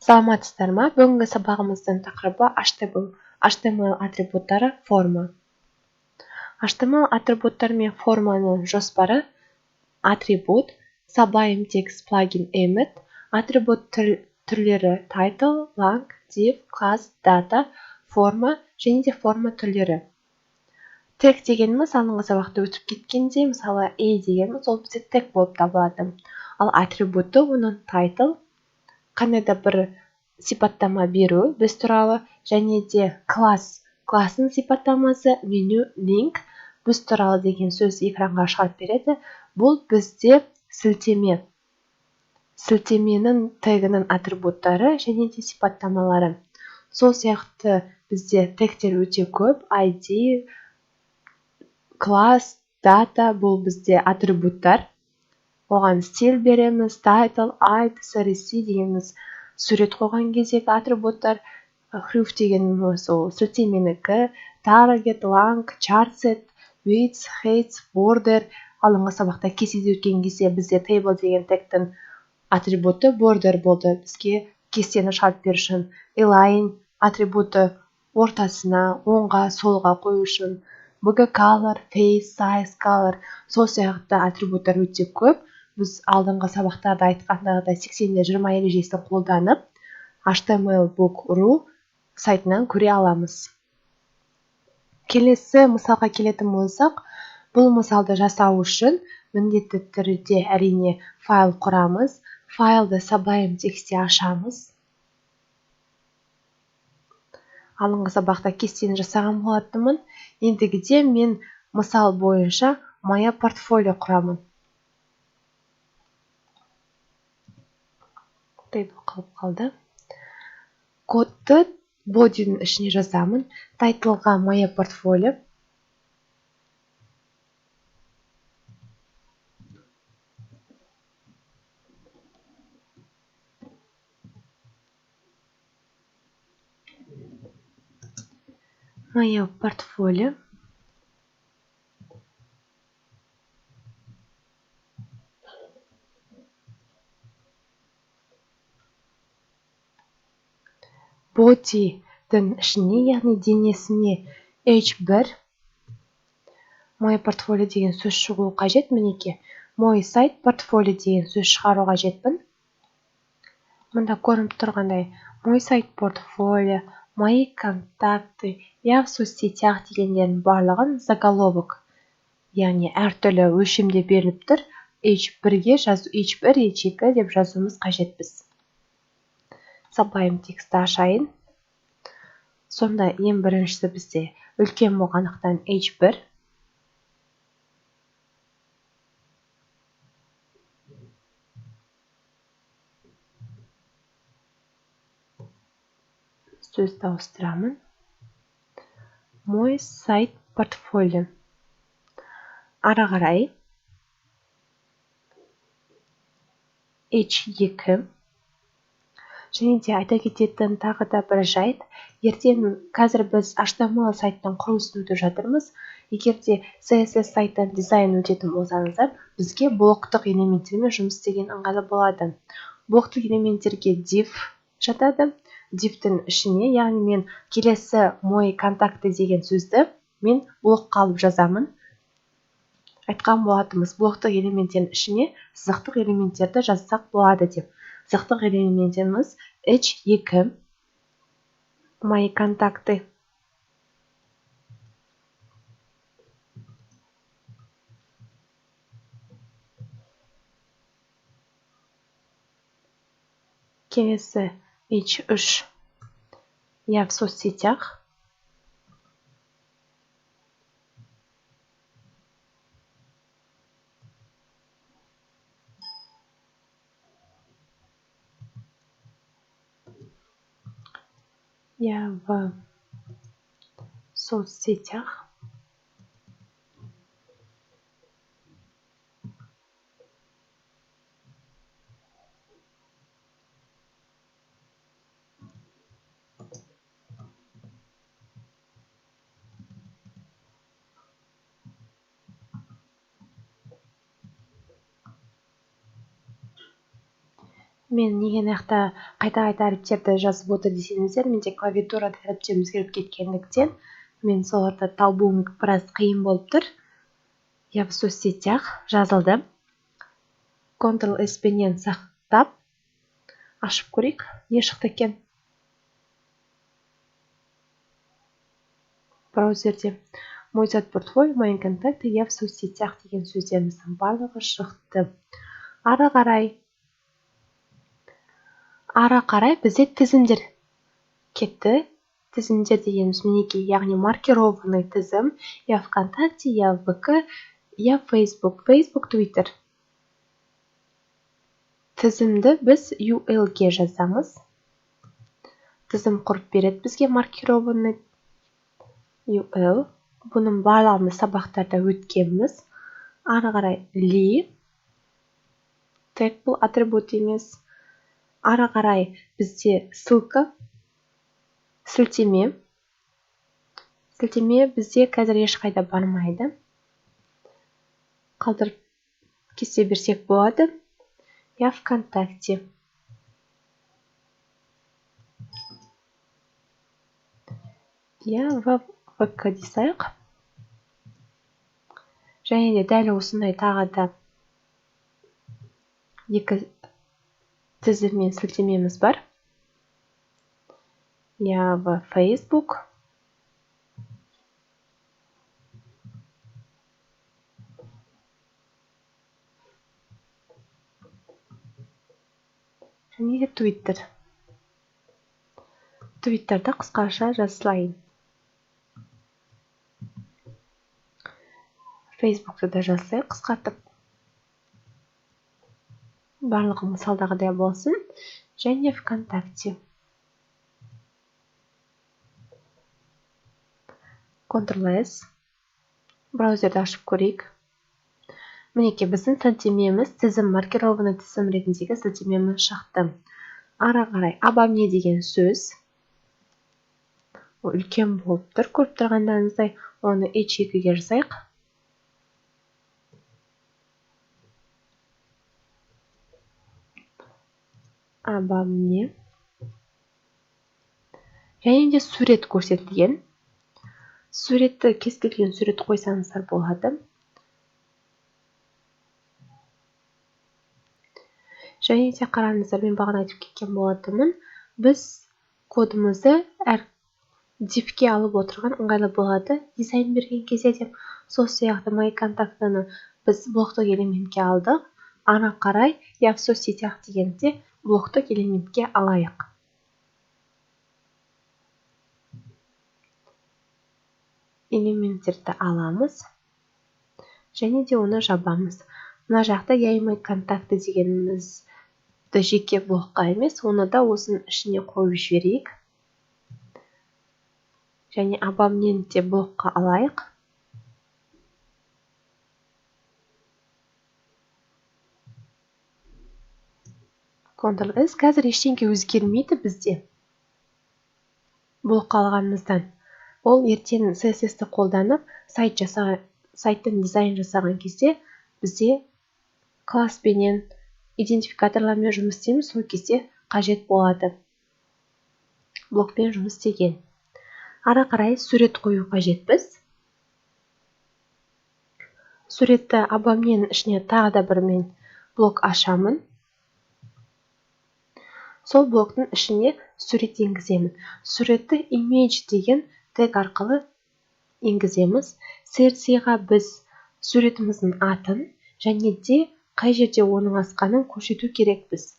Саламатсыздар ма? Бүгінгі сабағымыздың тақырыбы HTML атрибуттары форма. HTML атрибуттары мен форманың жоспары атрибут, Sublime Text плагин Emmet, атрибут түрлері title, lang, div, class, data, форма және де форма түрлері. Тег дегеніміз алдыңғы сабақта өтіп кеткендей, мысалы a дегеніміз ол бізде тег болып табылады. Ал атрибуты оның title, қандай да бір сипаттама беру біз туралы, және де класс, класстың сипаттамасы, меню, link, біз туралы деген сөз экранға шығарып береді. Бұл бізде сілтеме. Сілтеменің тегінің атрибуттары және де сипаттамалары. Сол сияқты бізде тегтер өте көп. ID, класс, дата, бұл бізде атрибуттар. Оған стиль береміз, title, id, src дегеніміз сурет қойған кездегі атрибуттар, href дегеніміз ол сілтеменікі, target, lang, charset, width, height, border. Алдыңғы сабақта кестеде өткен кезде бізде table деген тегтің атрибуты border болды, бізге кестені шығарып беру үшін. Align атрибуты ортасына, оңға, солға қою үшін. BG color, face, size, color, сол сияқты атрибуттар өте көп. Біз алдыңғы сабақтарда айтқандағыдай 80-20 ережесін қолданып htmlbook.ru сайтынан көре аламыз. Келесі мысалға келетін болсақ, бұл мысалды жасау үшін міндетті түрде әрине файл құрамыз. Файлды Sublime Textте ашамыз. Алдыңғы сабақта кестені жасаған болатынмын. Ендігіде мен мысал бойынша моя портфолио құрамын. Table қалып қалды. Кодты body'nin ішіне жазамын. Title'ға моя портфолио. Мое портфолио. Body'дің ішіне, яғни денесіне h1 мое портфолио деген сөз шығуы қажет. Мінекей, мой сайт портфолио деген сөз шығару қажетпін. Мында көрініп тұрғандай мой сайт портфолио, мои контакты, я в соцсетях дегендердің барлығын заголовок, яғни әртүрлі өлшемде беріліп тұр. H1-ге жазу, H1, H2 деп жазуымыз қажетпіз. Sublime Textті ашайын. Сонда ең біріншісі бізде үлкен болғандықтан H1. Сөзді ауыстырамын. Мой сайт портфолио. Ары қарай H2. Және де айта кететін тағы да бір жайт, ертең қазір біз HTML сайттың құрылысын өтіп жатырмыз. Егер де CSS сайттан дизайн өтетін болсаңыздар, бізге блоктық элементтермен жұмыс істеген ыңғайлы болады. Блоктық элементтерге div жатады. Div'тің ішіне, яғни мен келесі мой контакты деген сөзді мен блокқа алып жазамын. Айтқан болатынбыз, блоктық элементтердің ішіне сызықтық элементтерді жазсақ болады деп. Сызықтық элементіміз H2, мои контакты. Келесі H3, я в соцсетях. Я в соцсетях. Мен неге мына жақта қайта-қайта әріптерді жазып отыр десеңіздер, менде клавиатурада әріптер өзгеріп кеткендіктен мен соларды табуым біраз қиын болып тұр. Я в соцсетях жазылды. Ctrl S пенен сақтап ашып көрейік, не шықты екен. Браузерде мой портфолио, мои контакты, я в соцсетях деген сөздеріміздің барлығы шықты. Ары қарай бізде тізімдер кетті. Тізімдер дегеніміз мінекей, яғни маркированный тізім. Я ВКонтакте, я в ВК, я в Facebook, Facebook, Twitter. Тізімді біз UL-ге жазамыз. Тізім құрып береді бізге маркированный UL. Бұның барлығын сабақтарда өткенбіз. Ары қарай li, тег бұл атрибут емес. Ары қарай бізде ссылка, сілтеме. Сілтеме бізде қазір ешқайда бармайды. Қалдырып кесе берсек болады. Я ВКонтакте. Я в ВК десайық. Және де дәл осындай тағы да екі тізіммен сілтемеміз бар. Я в Facebook. Және де Twitter. Twitter'да қысқаша жазсайын. Facebook'та да жазсайық қысқартып. Барлығы мысалдағыдай болсын. Және ВКонтакте. Ctrl S. Браузерді ашып көрейік. Мінекей біздің сілтемеміз тізім, маркированный тізім ретіндегі сілтемеміз шықты. Ары қарай обо мне деген сөз үлкен болып тұр, көріп тұрғандарыңыздай. Оны H2-ге жасайық. Обо мне. Және де сурет көрсетілген. Суретті кез келген сурет қойсаңыздар болады. Және де қараңыздар, мен бағана айтып кеткен болатынмын. Біз кодымызды әр дивке алып отырған ыңғайлы болады дизайн берген кезде деп. Сол сияқты мои контактыны біз блоктық элементке алдық. Ары қарай я в соцсетях дегенде блоктық элементке алайық. Элементтерді аламыз және де оны жабамыз. Мына жақта я и мои контакты дегенімізді жеке блокқа емес, оны да осының ішіне қойып жіберейік. Және обо мне де блокқа алайық. Ctrl S. Қазір ештеңе өзгермейді бізде блокқа алғанымыздан. Ол ертең CSS-ті қолданып, сайттың дизайн жасаған кезде бізде класспенен, идентификаторлармен жұмыс істейміз, сол кезде қажет болады блокпен жұмыс істеген. Ары қарай сурет қою қажетпіз. Суретті обо мненің ішіне тағы да бір мен блок ашамын. Сол блоктың ішіне сурет енгіземін. Суретті image деген тег арқылы енгіземіз. Серсиға біз суретіміздің атын және де қай жерде орналасқанын көрсету керекпіз.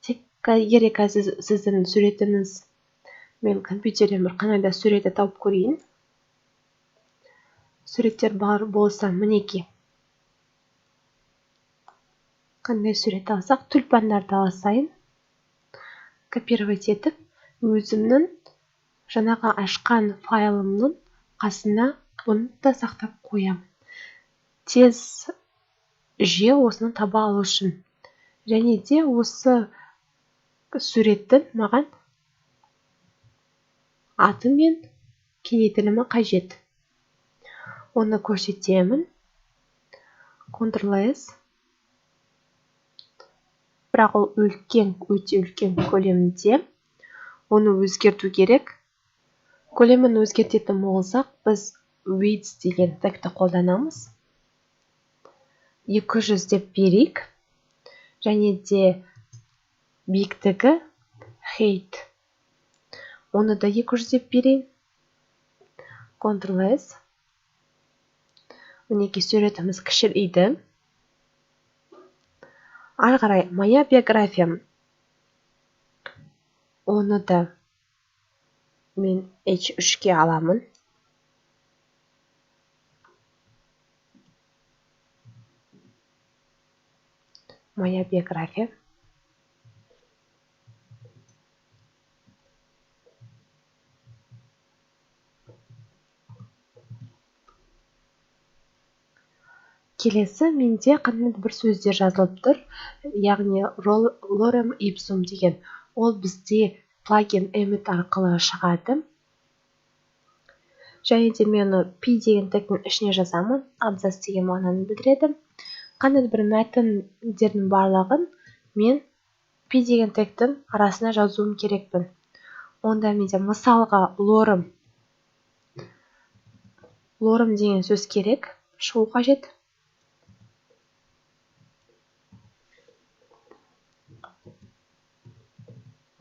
Тек егер қазір сіздің суретіңіз, мен компьютерден бір қандай да суретті тауып көрейін. Суреттер бар болса, мінекей. Қандай сурет алсақ, тюльпандарды алсайын. Копировать етіп, өзімнің жаңағы ашқан файлымның қасына бұны да сақтап қоямын. Тез жүйе осыны таба алу үшін. Және де осы суреттің маған аты мен кеңейтілімі қажет. Оны көрсетемін. Ctrl S. Бірақ ол үлкен, өте үлкен көлемде. Оны өзгерту керек. Көлемін өзгертетін болсақ, біз width деген тегті қолданамыз. 200 деп берейік. Және де биіктігі height. Оны да 200 деп берейін. Ctrl S. Мінекей суретіміз кішірейді. Ары қарай моя биография. Оны да мен H3-ке аламын. Моя биография. Келесі менде қандай да бір сөздер жазылып тұр, яғни lorem ipsum деген. Ол бізде плагин Emmet арқылы шығады. Және де мен оны P деген тегтің ішіне жазамын, абзац деген мағынаны білдіреді. Қандай да бір мәтіндердің барлығын мен P деген тегтің арасына жазуым керекпін. Онда менде мысалға lorem деген сөз керек, шығу қажет.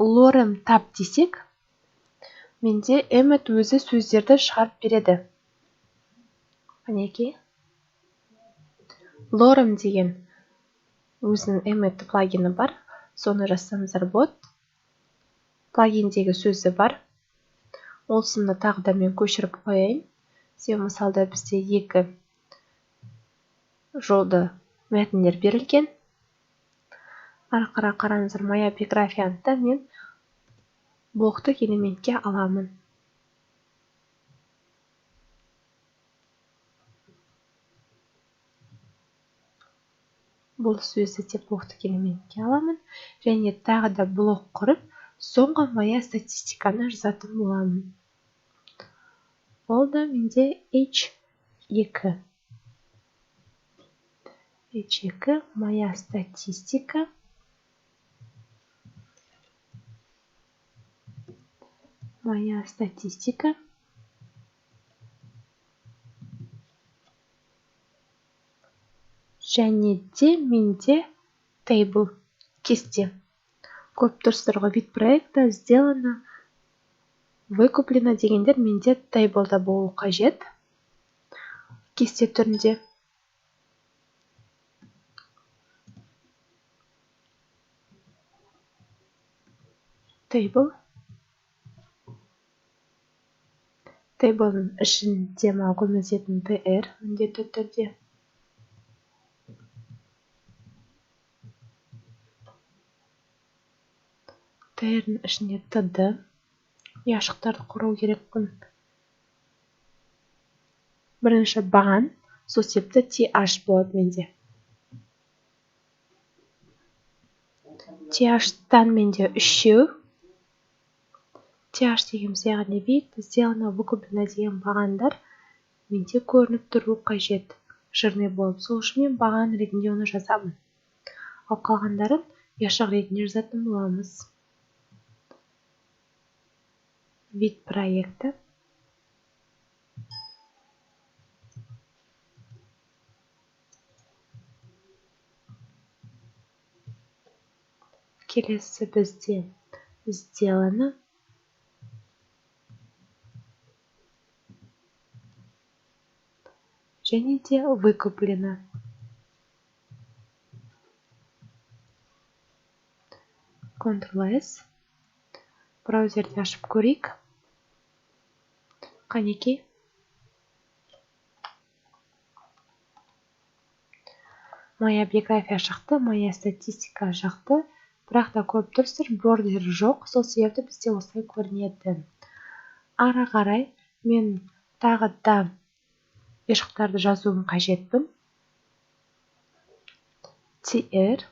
Lorem тап десек, менде Emmet өзі сөздерді шығарып береді. Мінекей. Lorem деген өзінің Emmet плагині бар. Соны жазсаңыздар болады. Плагиндегі сөзі бар. Осыны тағы да мен көшіріп қояйын. Себебі мысалда бізде екі жолды мәтіндер берілген. Ары қарай қараңыздар, моя биографияны да мен блоктық элементке аламын. Бұл сөзді де блоктық элементке аламын. Және тағы да блок құрып, соңғы моя статистиканы жазатын боламын. Ол да менде H2. H2 моя статистика. Моя статистика. Және де менде table кесте. Көріп тұрсыздар ғой, вид проекта сделано, выкуплено дегендер менде table-да болу қажет. Кесте түрінде. Table. Table'ın ішінде маған көмектесетін TR міндетті түрде. TR-ның ішінде TD ұяшықтарды құру керекпін. Бірінші баған, сол себепті TH болады менде. TH-тан менде үшеу. TH дегеніміз яғни вид, сделано, выкуплено деген бағандар менде көрініп тұру қажет, жирный болып. Сол үшін мен баған ретінде оны жазамын. Ал қалғандарын ұяшық ретінде жазатын боламыз. Вид проекта. Келесі бізде сделано. Және де выкуплено. Ctrl S. Браузерді ашып көрейік. Қанекей. Моя биография шықты, моя статистика шықты. Бірақ та көріп тұрсыздар, бордер жоқ, сол себепті бізде осылай көрінеді. Ары қарай мен тағы да ұяшықтарды жазуым қажетпін. TR.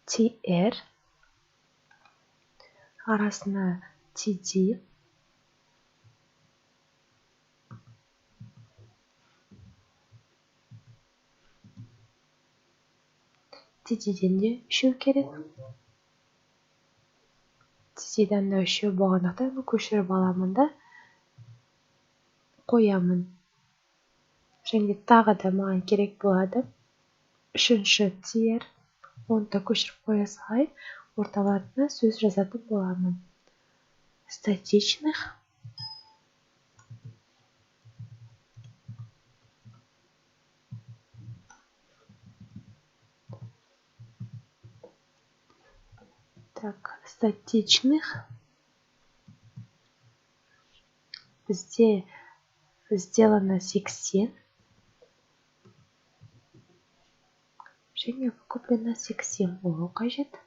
TR. Арасына TD. TD-ден де үшеу керек. TD-ден де үшеу болғандықтан көшіріп аламын да қоямын. Және тағы да маған керек болады. Үшінші TR. Оны да көшіріп қоя салайын. Орталарына сөз жазатын боламын. Статичных. Так, статичных. Бізде сделано 80. Және выкуплено 80 болу қажет.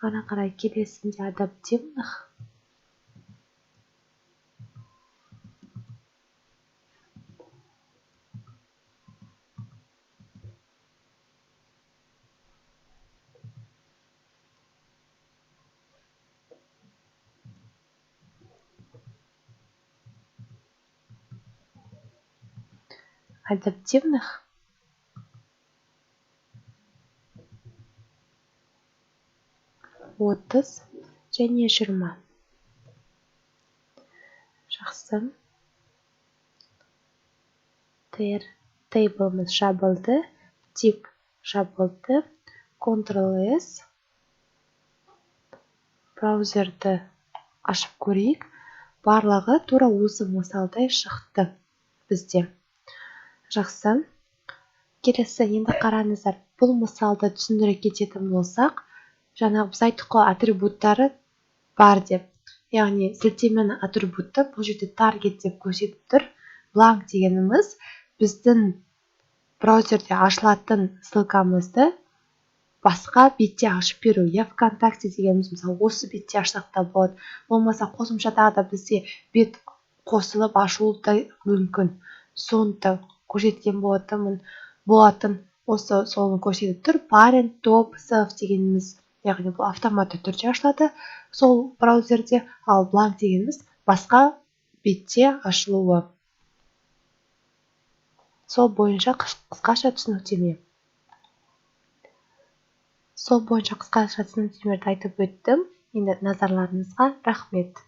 Ары қарай келесінде адаптивных. Адаптивных 30 және 20. Жақсы. Table'ымыз жабылды, тип жабылды. Ctrl-S. Браузерді ашып көрейік. Барлығы тура осы мысалдай шықты бізде. Жақсы. Келесі енді қараңыздар, бұл мысалды түсіндіре кететін болсақ, жаңағы біз айттық қой атрибуттары бар деп. Яғни сілтеменің атрибуты бұл жерде таргет деп көрсетіп тұр. Blank дегеніміз біздің браузерде ашылатын ссылкамызды басқа бетте ашып беру. Я ВКонтакте дегеніміз мысалы осы бетте ашсақ та болады. Болмаса қосымша тағы да бізде бет қосылып ашылуы да мүмкін. Соны да көрсеткен болатын осы соны көрсетіп тұр. Parent, top, self дегеніміз, яғни бұл автоматты түрде ашылады сол браузерде, ал blank дегеніміз басқа бетте ашылуы. Сол бойынша қысқаша түсініктеме. Сол бойынша қысқаша түсініктемелерді айтып өттім. Енді назарларыңызға рахмет.